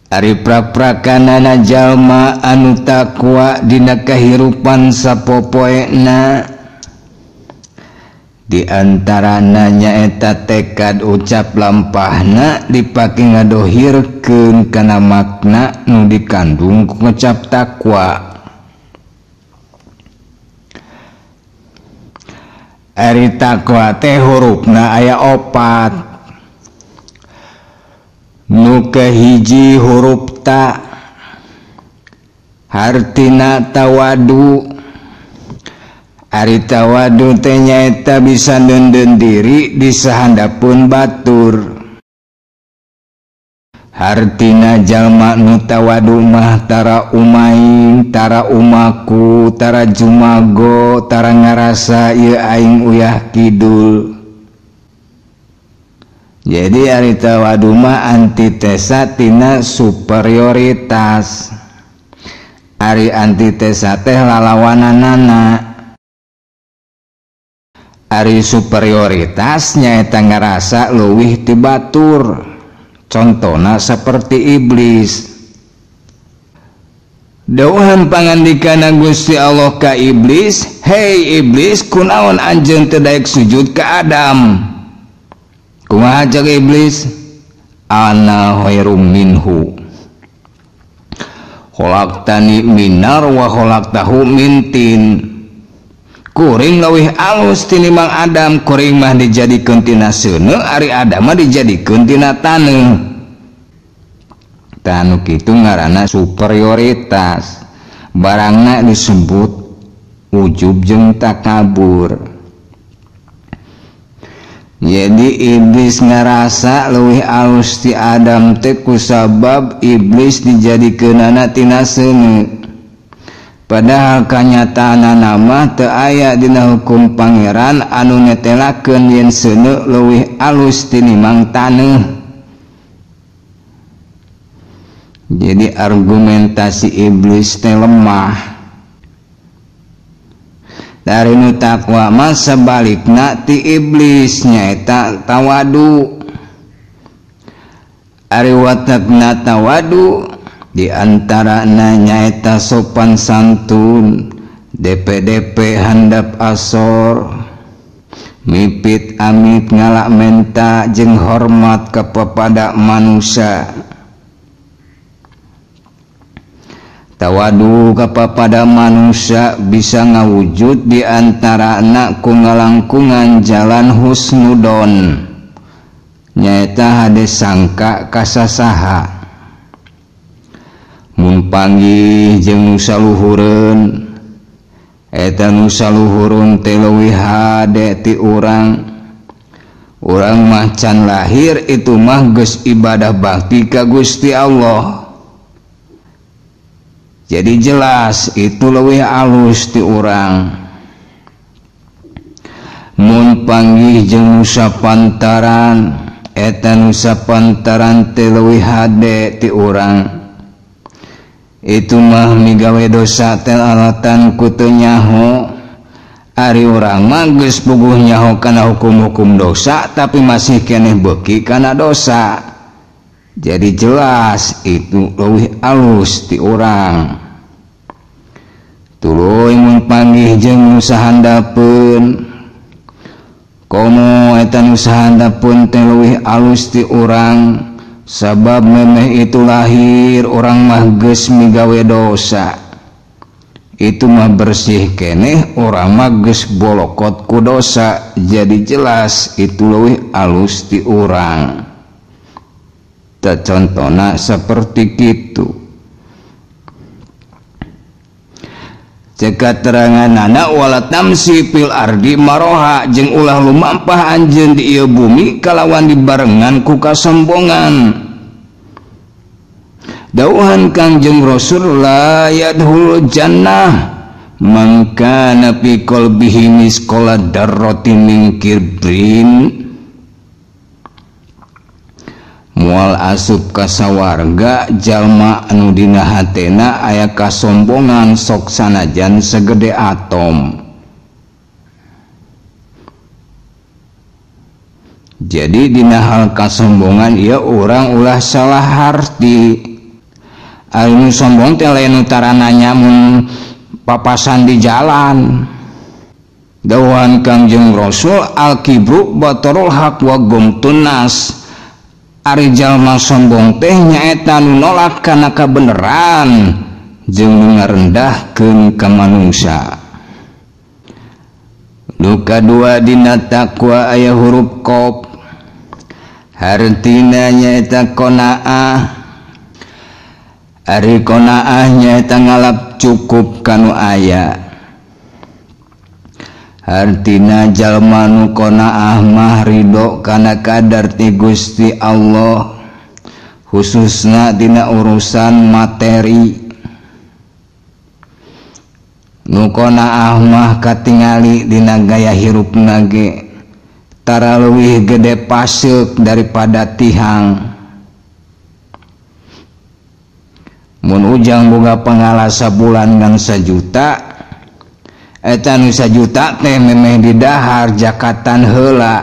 Ari prak-prakanana jalma anu takwa dina kahirupan sapopoena di antarana nyaeta tekad ucap lampahna dipake ngadohirkeun kana makna nu dikandung ku ngucap takwa. Ari takwa teh hurufna aya opat. Nu kahiji huruf ta hartina tawadu. Ari tawadu teh nyaeta bisa neundeun diri di sahandapeun batur. Hartina jalma nu tawadu mah tara umaing, tara umaku, tara jumago, tara ngarasa ieu aing uyah kidul. Jadi ari tawadu mah antitesa tina superioritas. Ari antitesa teh lalawananana. Ari superioritas nyaeta ngarasa leuwih ti batur. Contona seperti iblis. Dauhan pangandikana Gusti Allah ka iblis, "Hei iblis, kunaon anjeun teu daek sujud ka Adam?" Kumaha cek iblis? "Ana khairum minhu. Khalaqtani minar wa khalaqtahu min tin." Kuring leuwih alus tinimbang Adam, kuring mah dijadikeun tina seuneu, ari Adam mah dijadikeun tina taneuh. Tah nu kitu ngaranna superioritas. Barangna disebut ujub jeung takabur. Jadi iblis ngarasa leuwih alus ti Adam teh kusabab iblis dijadikeunana tina seuneu. Padahal kanyataanana mah teu aya dina hukum pangeran anu netelakeun yen seuneu leuwih alus tinimbang taneuh. Jadi argumentasi iblis teh lemah. Dari nu takwa mah sebalikna ti iblis nyaeta tawadu. Ari watakna tawadu di antarana nyaeta sopan santun, DPDP handap asor, mipit amit ngalak menta jeung hormat kepada manusia. Tawadu kepada manusia bisa ngawujud di antarana ku ngalangkungan jalan husnudon, nyaeta hade sangka kasasaha. Mun panggih jeung nu saluhureun, eta nu saluhureun teh leuwih hade ti urang. Urang mah can lahir itu mah geus ibadah bakti ka Gusti Allah. Jadi jelas itu leuwih alus ti urang. Mun panggih jeung nu sapantaran, eta nu sapantaran teh leuwih hade ti urang. Itu mah migawe dosa teh alatan ku teu nyaho. Ari urang mah geus puguh nyaho kana hukum-hukum dosa tapi masih keneh beuki kana dosa. Jadi jelas itu leuwih alus ti urang. Tuluy mun panggih jeung nu sahandapeun, komo eta nu sahandapeun teh leuwih alus ti urang. Sabab memeh itu lahir orang mah geus migawe dosa. Itu mah bersih keneh orang mah geus bolokot ku dosa. Jadi jelas itu leuwih alus ti urang. Tah contona seperti kitu. Cek kateranganana wala tamsi fil ardi maroha jeung ulah lumampah anjeun di ieu bumi kalawan dibarengan ku kasombongan. Dauhan Kangjeng Rasul la yadhul jannah man kana fi qalbihi misqala darratin min kibrin. Moal asup ka sawarga jalma anu dina hatena aya kasombongan sok sanajan segede atom. Jadi dina hal kasombongan ieu urang ulah salah harti. Ari nu sombong teh lain nu tarananya mun papasan di jalan. Dawuhan Kangjeng Rasul al kibru batarul haq wa gumtun nas. Ari jalma sombong teh nyaeta nu nolak kana kabeneran jeung nu ngarendahkeun ka manusia. Nu kadua dina takwa aya huruf qaf. Hartina nyaeta qanaah. Ari qanaah nyaeta ngalap cukup kanu aya. Hartina jalma nu qanaah mah ridho kana kadar ti Gusti Allah, khususna dina urusan materi. Nu qanaah mah katingali dina gaya hirupna ge tara leuwih gede paseuk daripada tihang. Mun ujang boga pangala sabulan ngan sajuta, eta nu sajuta teh memeh didahar jakatan heula.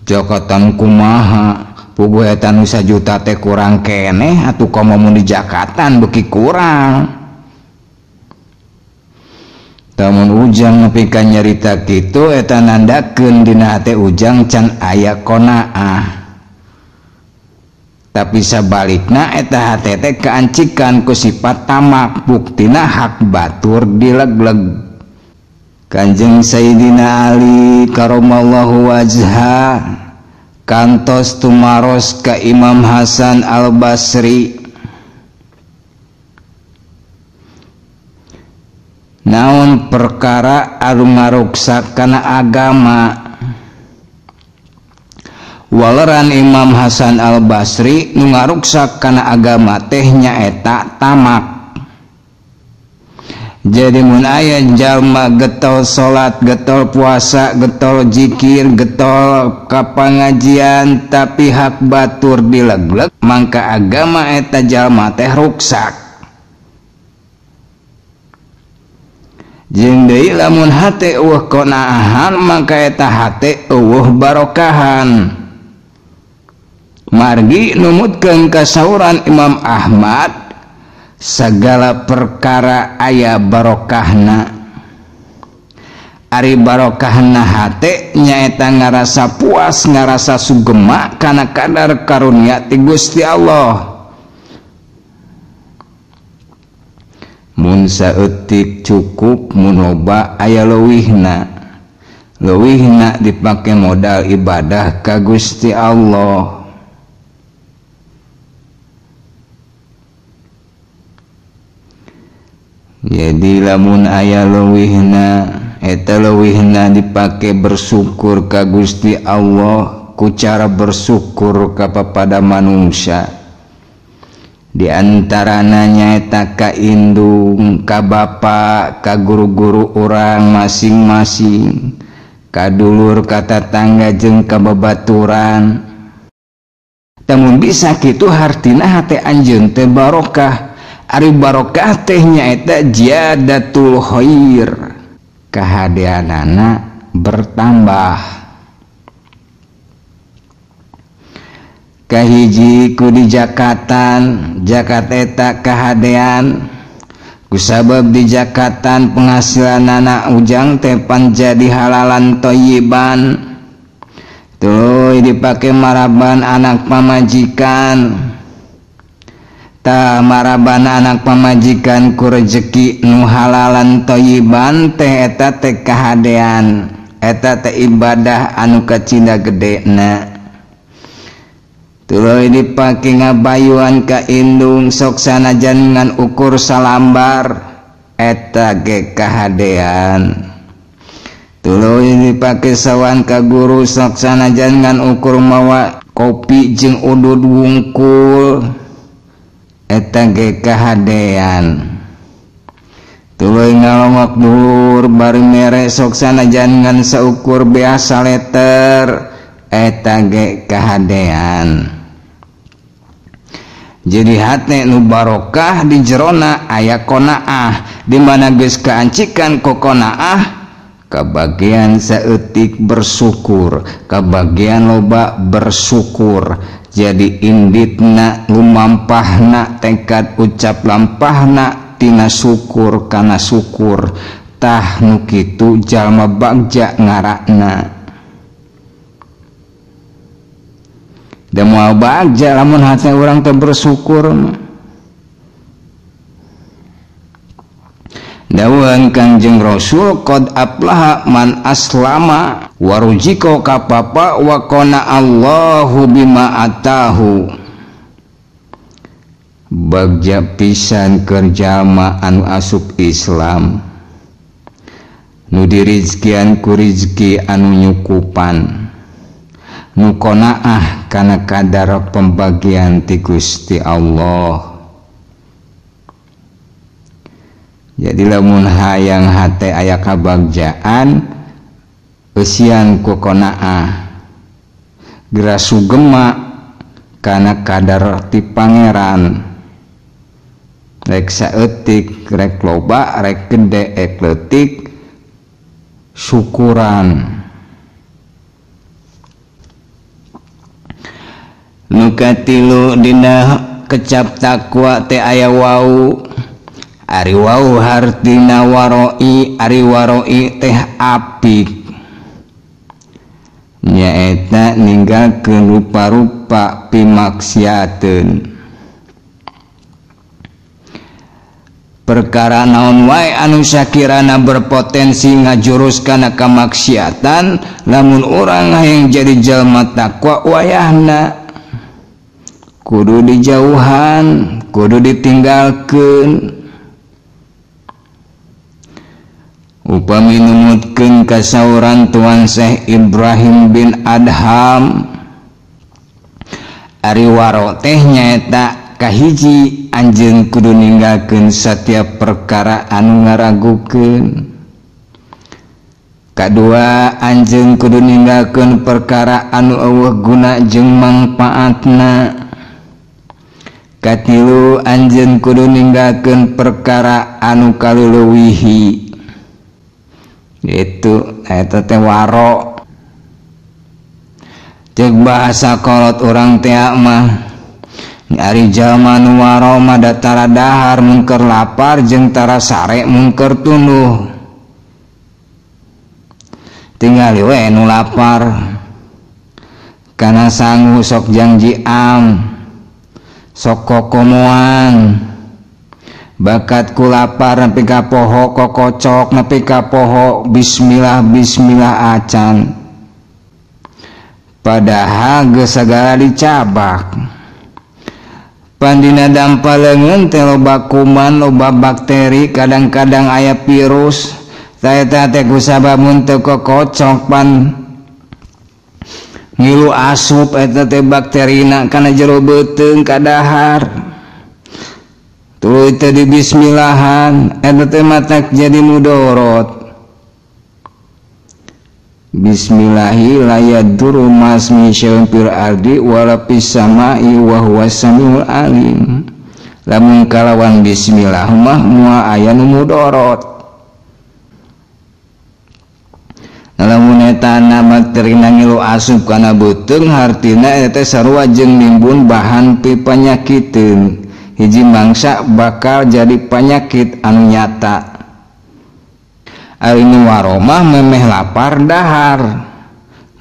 Jakatan kumaha? Puguh eta nu sajuta teh kurang keneh atuh komo mun dijakatan beuki kurang. Lamun ujang nepi ka nyarita kitu eta nandakeun dina hate ujang can aya qanaah. Tapi sabalikna eta hate teh kaancikan ku sifat tamak, buktina hak batur dilegleg. Kanjeng Sayyidina Ali karamallahu wajha kantos tumaros ka Imam Hasan Al-Basri. Naon perkara anu ngaruksak kana agama? Waleran Imam Hasan Al-Basri nu ngaruksak kana agama teh nyaeta tamak. Jadi mun aya jalma getol salat, getol puasa, getol zikir, getol ka pangajian tapi hak batur dilegleg, mangka agama eta jalma teh ruksak. Jeung deui lamun hate eueuh qanaahan mangka eta hate eueuh barokahan. Margi numutkeun kasauran Imam Ahmad, segala perkara aya barokahna. Ari barokahna hate nyaeta ngarasa puas, ngarasa sugema kana kadar karunia ti Gusti Allah. Mun saeutik cukup, mun loba aya leuwihna. Leuwihna dipake modal ibadah ka Gusti Allah. Jadi lamun aya leuwihna, eta leuwihna dipake bersyukur ka Gusti Allah ku cara bersyukur ka papada manusia. Di antarana nyaeta ka indung, ka bapa, ka guru-guru urang masing-masing, ka dulur, ka tatangga jeung ka babaturan. Tamun bisa kitu hartina hate anjeun teh barokah. Ari barokah teh nyaeta ziyadatul khair, kahadeanana bertambah. Kahiji ku dijakatan, jakat eta kahadean. Kusabab dijakatan penghasilanana ujang teh pan jadi halalan thayyiban. Tuluy dipake maraban anak pamajikan. Ta maraban anak pamajikan ku rejeki nu halalan thayyiban teh eta teh kahadean, eta teh ibadah anu kacinda gedena. Tuluy dipake ngabayuan ka indung sok sanajan ngan ukur salambar eta ge kahadean. Tuluy dipake sawan ka guru sok sanajan ngan ukur mawa kopi jeung udud wungkul eta ge kahadean. Tuluy ngalongok dulur bari mere sok sanajan ngan saukur biasa leter eta ge kahadean. Jadi hate nu barokah di jerona aya qanaah, di mana geus kaancikan ku qanaah kabagian saeutik bersyukur, kabagian loba bersyukur, Jadi inditna lumampahna tekad ucap lampahna tina syukur kana syukur tah nu kitu jalma bagja ngarakna. Da moal bagja lamun hate urang teu bersyukur mah. Dawuhan Kangjeng Rasul qad aflaha man aslama warujiko kapapa wa qana Allahu bima atahu. Bagja pisan keur jalma anu asup Islam nu dirizkian ku rizki anu nyukupan nu qanaah kana kadar pembagian ti Gusti Allah. Jadi lamun hayang hate aya kabagjaan eusian ku qanaah geura sugema kana kadar ti pangeran rek saeutik rek loba rek gede rek leutik syukuran. Nu katilu dina kecap takwa teh aya wau. Ari wau hartina waroi, ari waroi teh apik nyaeta ninggalkeun rupa-rupa pimaksiateun. Perkara naon wae anu sakirana berpotensi ngajurus kana kamaksiatan lamun urang hayang jadi jalma takwa wayahna kudu dijauhan, kudu ditinggalkeun. Upami numutkeun kasauran Tuan Syekh Ibrahim bin Adham ari waro teh nyaeta kahiji anjeun kudu ninggalkeun satiap perkara anu ngaragukeun. Kadua anjeun kudu ninggalkeun perkara anu eueuh guna jeung mangpaatna. Katilu anjeun kudu ninggalkeun perkara anu kaleuwihi. Itu eta teh waro. Ceuk bahasa kolot urang teh mah ari jalma nu waro mah da tara dahar mun keur lapar jeung tara sare mun keur tunduh. Tingali we nu lapar kana sangu sok jangjiam sok kokomoan bakat ku lapar nepi ka poho kokocok nepi ka poho bismillah bismillah acan padahal geus sagala dicabak. Pandina dampa leungeun teh loba kuman loba bakteri kadang-kadang aya virus ta eta teh kusabab mun teu kokocok pan ngilu asup eta teh bakterina kana jero beuteung kadahar. Tuluy teh di bismillahan eta teh matak jadi mudorot. Bismillahi la yadurru masmi syai'un fil ardi wala fis sama'i wa huwas samiul alim. Lamun kalawan bismillah mah moal aya nu mudorot. Lamun eta na bakterina ngilu asup kana beuteung hartina eta teh sarua jeung nimbun bahan pipanyakiteun. Hiji mangsa bakal jadi penyakit anu nyata. Ari nu waromah memeh lapar dahar,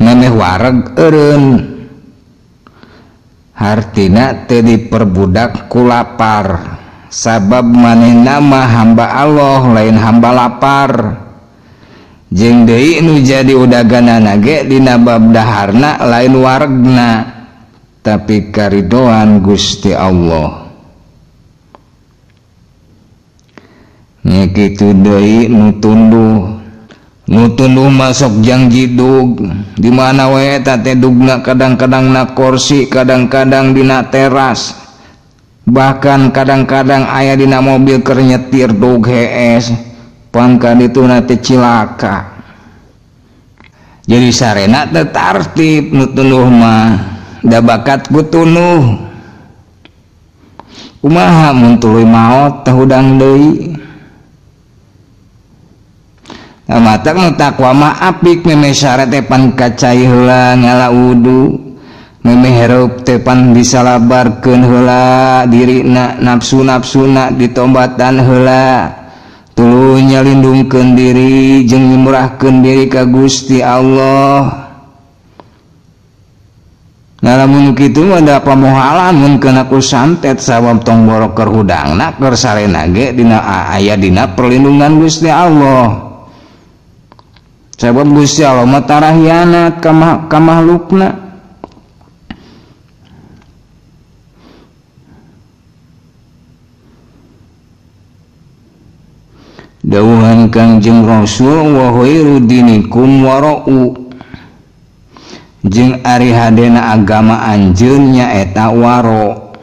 memeh wareg eureun. Hartina teu diperbudak ku lapar, sabab manehna mah hamba Allah lain hamba lapar. Jeung deui nu jadi udaganana ge dina bab daharna lain waregna, tapi karidoan Gusti Allah. Nya kitu deui nu tunduh nu tunduh masuk jang jidug di mana we eta teh dugna kadang-kadang na kursi kadang-kadang dina teras bahkan kadang-kadang aya dina mobil keur nyetir dug hees pangka dituna teh cilaka. Jadi sarena teh tartib nu tunduh mah da bakat ku tunuh. Kumaha mun tuluy maot teh hudang deui. Matak nu takwa mah apik meme syarat teh pan kacai heula ngala wudu. Memeh hereup teh pan disalabarkeun heula dirina, nafsu-nafsuna ditombatan heula. Tuluy nyalindungkeun diri jeung nyemurahkeun diri ka Gusti Allah. Nah lamun kitu mah da pamohalan mun keuna ku santet sabab tong borok keur hudangna keur sarena ge dina aya dina perlindungan Gusti Allah. Sabab Gusti Allah mah tara hianat ka makhlukna. Dawuhan Kangjeng Rasul wa khairu dinikum wara'u, jeung ari hadena agama anjeun nyaeta waro.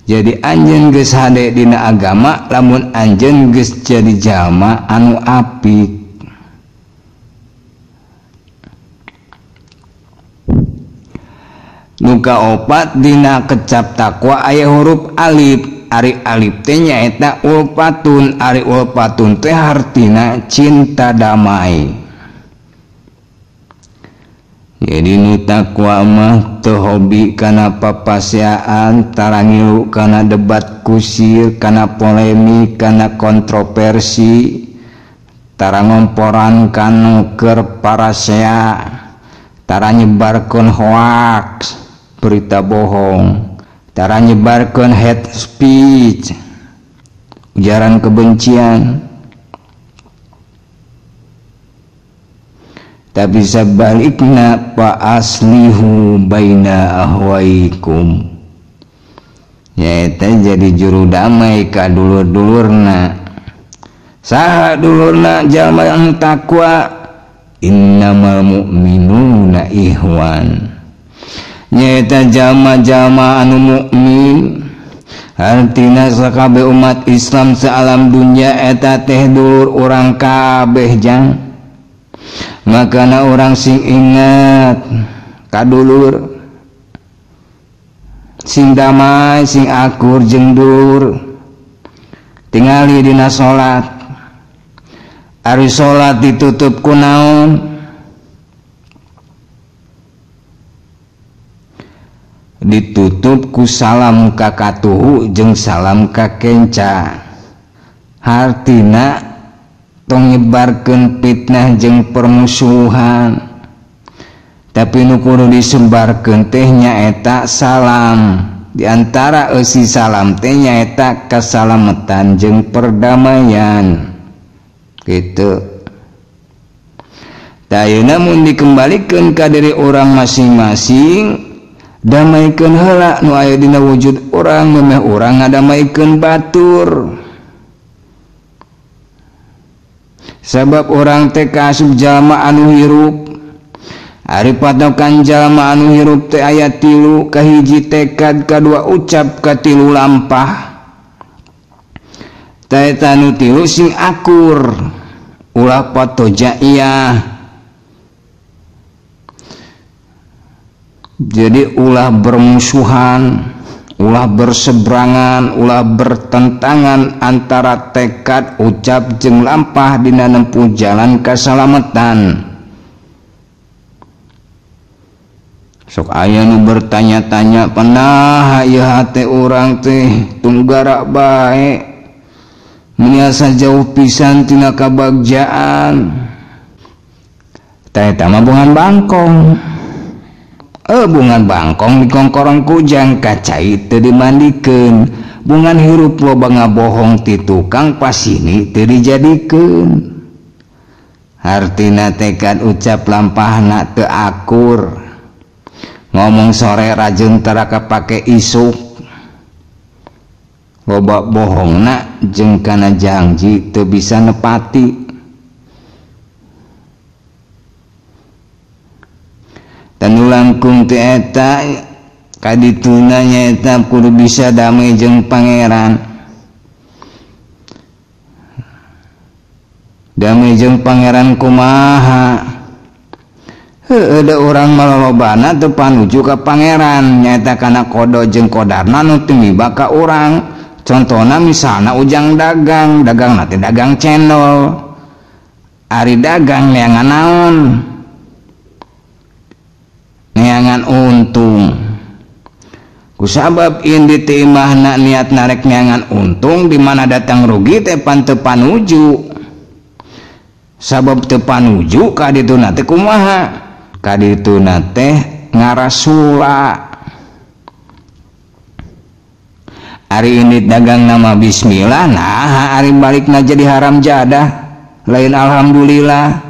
Jadi anjeun geus hade dina agama lamun anjeun geus jadi jalma anu apik. Nu kaopat dina kecap takwa aya huruf alif. Ari alif teh nyaeta ulfatun, ari ulfatun teh hartina cinta damai. Jadi nu takwa mah teu hobi kana papaseaan, tara ngilu kana debat kusir, kana polemik, kana kontroversi, tara ngomporan kanu keur parasea, tara nyebarkeun hoaks, berita bohong, tara nyebarkeun hate speech, ujaran kebencian. Tapi sebalikna fa aslihu baina ahwaikum, nyaeta jadi juru damai ka dulur-dulurna. Saha dulurna? Jalma yang takwa. Innamal mu'minuna ihwan, nyaeta jalma-jalma anu mukmin, artina sakabeh umat Islam sealam dunia eta teh dulur urang kabeh jang. Makana orang sing ingat kadulur, sing damai, sing akur jeung dulur. Tingali dina salat, ari salat ditutup ku naon? Ditutup ku salam ka katuhu jeung salam ka kenca. Hartina tong nyebarkeun fitnah jeung permusuhan, tapi nu kudu disebarkeun teh nyaeta salam. Di antara eusi salam teh nyaeta kasalamatan jeung perdamaian gitu. Tah ayeuna mun dikembalikeun ka diri urang masing-masing, damaikeun heula nu aya dina wujud urang, memeh urang ngadamaikeun batur. Sabab orang teh kaasup jalma anu hirup. Ari patokan jalma anu hirup teh aya tilu, kahiji tekad, kadua ucap, katilu lampah. Tah eta nu tilu sing akur, ulah patojaiyah. Jadi ulah bermusuhan, ulah berseberangan, ulah bertentangan antara tekad, ucap jeung lampah dina nempuh jalan kasalamatan. Sok aya nu bertanya-tanya, panaha ieu hate urang teh tunggarak bae, meniasa jauh pisan tina kabagjaan. Tah eta mah bungan bangkong. Bungan bangkong dikongkorong kujang kacai teu dimandikeun. Bungan hirup loba ngabohong ti tukang pasini teu dijadikeun. Hartina tekad ucap lampahna teu akur. Ngomong sore rajin tara kapake isuk. Loba bohongna jeung kana janji teu bisa nepati. Tanu langkung teh eta kadituna nyaeta kudu bisa damai jeung pangeran. Damai jeung pangeran kumaha? Heueuh da urang malolobana teu panuju ka pangeran, nyaeta kana kodo jeung kodarna nu tumiba ka urang. Contona misalna ujang dagang, dagangna teh dagang cendol. Ari dagang neangan naon? Neangan untung. Kusabab indit teh imahna niat narek neangan untung di mana datang rugi teh pan teu panuju. Sabab teu panuju ka dituna teh kumaha? Ka dituna teh ngarasula. Ari indit dagang nama bismillah, nah ari balikna jadi haram jadah, lain alhamdulillah.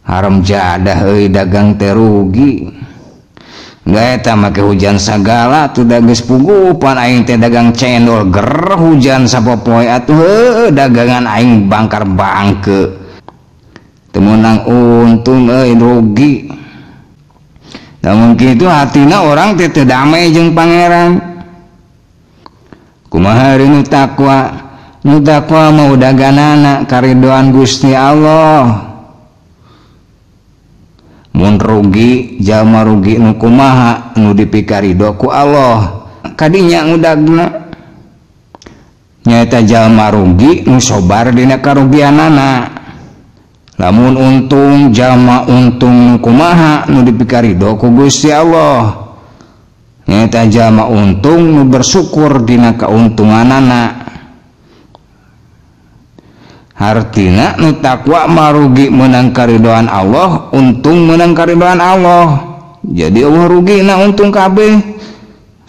Haram jadah euy dagang teh rugi. Eta make hujan sagala tuh da geus pugupan aing teh dagang cendol ger hujan sapopoe atuh heueuh dagangan aing bangkar bangke. Teu meunang untung euy rugi. Lamun kitu hatina orang teh teu damai jeung pangeran. Kumaha ari nu takwa? Nu takwa mah udaganana karidoan Gusti Allah. Mun rugi jalma rugi nu kumaha nu dipikarido ku Allah kadinya ngudagna nyaeta jalma rugi nu sobar dina karugianana. Lamun untung jalma untung nu kumaha nu dipikarido ku Gusti Allah nyaeta jalma untung nu bersyukur dina kauntunganana. Hartina nu takwa marugi menang karidoan Allah, untung menang karidoan Allah. Jadi Allah rugi na untung kabeh.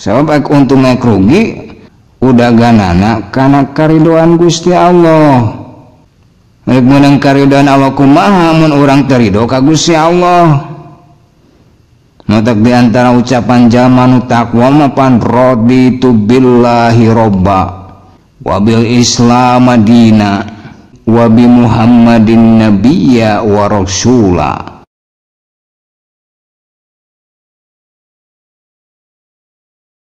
Sabab ek untung ek rugi udaganana kana karidoan Gusti Allah. Rek menang karidoan Allah kumaha mun urang teu ridho ka Gusti Allah. Matak di antara ucapan jalma nu takwa mah pan raditu billahi robba wa bil islam madina wa bi Muhammadin nabiyya wa rasula.